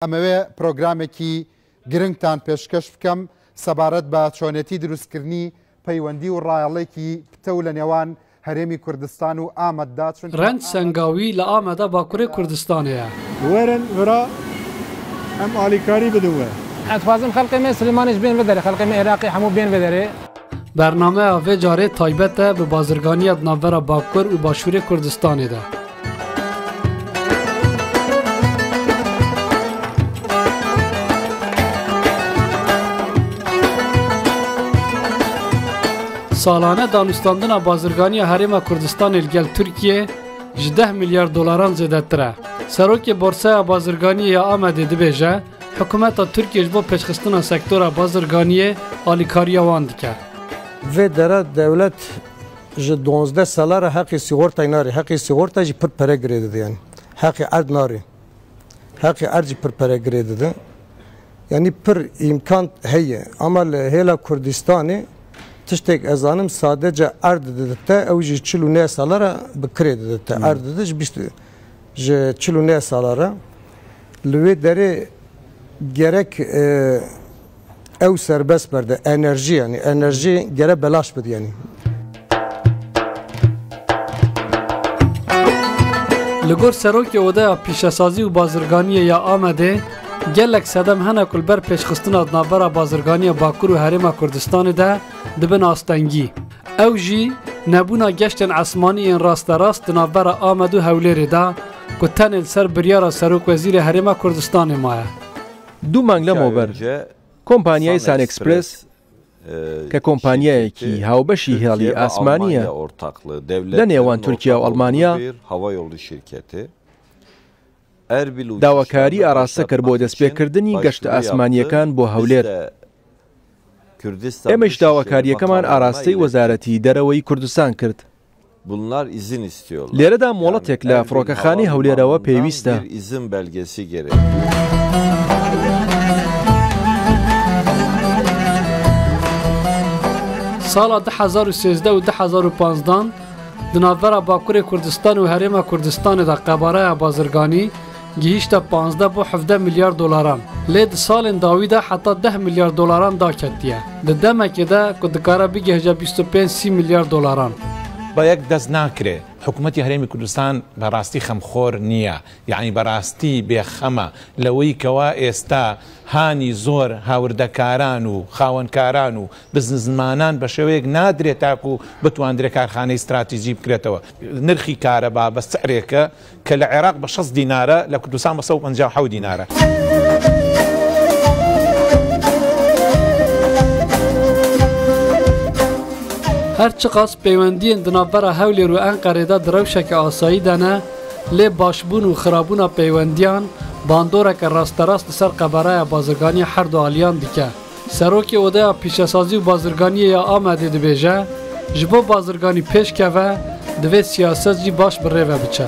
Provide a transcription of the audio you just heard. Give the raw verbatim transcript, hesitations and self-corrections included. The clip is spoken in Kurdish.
ئەمەوێ پرۆگرامێکی گرنگتان پێشکەش بکەم سەبارەت بە چۆنێتی دروستکردنی پەیوەندی و ڕایەڵێکی پتەو لە نێوان هەرێمی کوردستان و ئامەددا، چونکە Rend Sengawî li Ameda Bakurê Kurdistanê ye. Werin vira em alîkarî bidin we. Ez dixwazim xelkê me Silêmanê ji bên ve derê, xelkê me Iraqê hemû bên ve derê. Bernameya vê carê taybet e bi bazirganiya di navbera Bakur û Başûrê Kurdistanê de. Salane danûstandina bazirganiya Herêma Kurdistanê li gel Tirkiyê ji deh milyar dolaran zêdetir e. Serokê Borsaya Bazirganiyê ya Amedê dibêje, Hikûmeta Tirkiyê ji bo pêşxistina sektora bazirganiyê alîkariya wan dike. Vê dere dewlet ji duwazdeh sala re heqê sîxortayê nare. Heqê sîxorta jî pir pere girê dide, yanî heqê erd nare. Heqê erd jî pir pere girê dide. Yanî pir îmkan heye. Ama li hêla Kurdistanê tiştek ez zanim sadece erd didite, ew jî çil û neh sala re bi kirê didite. Hmm. Erd dide ji bîst, ji çil û neh sala re. Li wê derê gerek, e, ew serbest berde, enerjî, yanî enerjî gere belaş bide, yanî. Li gor Serokê Odeya Pîşesazî û Bazirganiyê ya Amedê, gelek sedem hene ku li ber pêşxistina di navbera bazirganiya Bakur û Herêma Kurdistanê de dibin astengî. Ew jî nebûna geştên esmanî yên rasterast di navbera Amed û Hewlêrê de, ku tenê li ser biryara Serokwezîrê Herêma Kurdistanê maye. Dû mang lemo ber, kompaniyayê Sun Express, ke kompaniyayekî hawbeşî hêlî asmanî ye, li nêwan Tirkiye û Almanya, dawakarî araste kir bo destpêkirdinî geşta asmanîyekan bo Hewlêr. ئێمەش داواکارییەکەمان ئاراستەی وەزارەتی دەرەوەی کوردستان کرد. لێرەدا مۆڵەتێک لە فڕۆکەخانەی هەولێرەوە پێویستە. Sala du hezar û sêzdeh û du hezar û panzdeh di navbera Bakurê Kurdistan û Herêma Kurdistanê de qebareya bazirganî gihîşte panzdeh bo hevdeh milyar dolaran. Lê di salên dawî de heta deh milyar dolaran daketiye. Di demekê de ku dikare bigihêje bîst û pênc sî milyar dolaran. Ba yek dest nakire. حکوومەتی هەرێمی کوردستان بەڕاستی خەمخۆر نییە، یعنی بەڕاستی بێخەمە لەوەی کەوا ئێستا هانی زۆر هاوردەکاران و خاوەنکاران و بزنسمانان بە شێوەیەک نادرێت تاکو بتواندرێت کارخانەی استراتیژی بکرێتەوە. نرخی کارەبا بە سعرێکە کە لە عێراق بە شەست دینارە، لە کوردستان بە سەد و پەنجا و حەوت دینارە. Her çiqas peywendiyên di navbera Hewlêr û Enqerê de di rewşeke asayî de ne, lê başbûn û xirabûna peywendiyan bandoreke rasterast li ser qebareya bazirganiya her du aliyan dike. Serokê Odeya Pîşesazî û Bazirganiyê ya Amedê dibêje, ji bo bazirganî pêş keve, divê siyaset jî baş bi rê ve biçe.